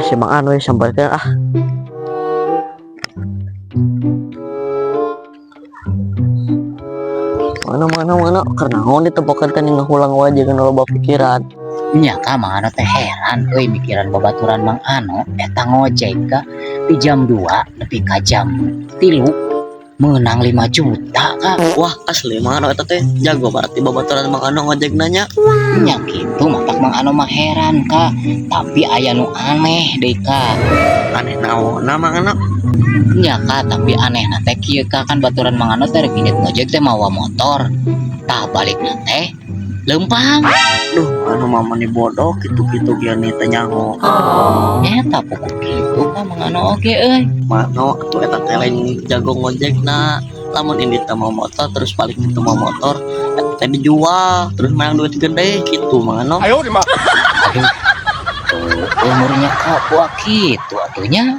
Si Mang Ano we sambarkeun ah. Mana mana mana keur naon ditepokan teh ngahulang wae jeung loba pikiran. Nya ka Mang Ano teh heran euy mikiran babaturan Mang Ano eta ngojek ka di jam 2 nepi ka jam 3 menang 5 juta ka. Wah, asli Mang Ano eta teh jago berarti babaturan Mang Ano ngojek nanya. Nya kitu matak Mang Ano mah heran ka, tapi aya nu aneh deui ka. Aneh naonna Mang Ano? Nya ka, tapi anehna teh kieu ka, kan baturan Mang Ano teh rek indit ngojek teh mawa motor. Tah balikna teh leumpang. Duh, anu mah mani bodoh kitu-kitu ge nih teh nyaho. Eta pokok kitu ka Mang Ano oge euy. Mang Ano atuh eta teh lain jago ngojekna. Lamun indit teh mawa motor terus balik itu mawa motor eta teh dijual terus menang duit gede kitu Mang Ano. Aduh, tuh umurnya ka buah kitu atuh nya.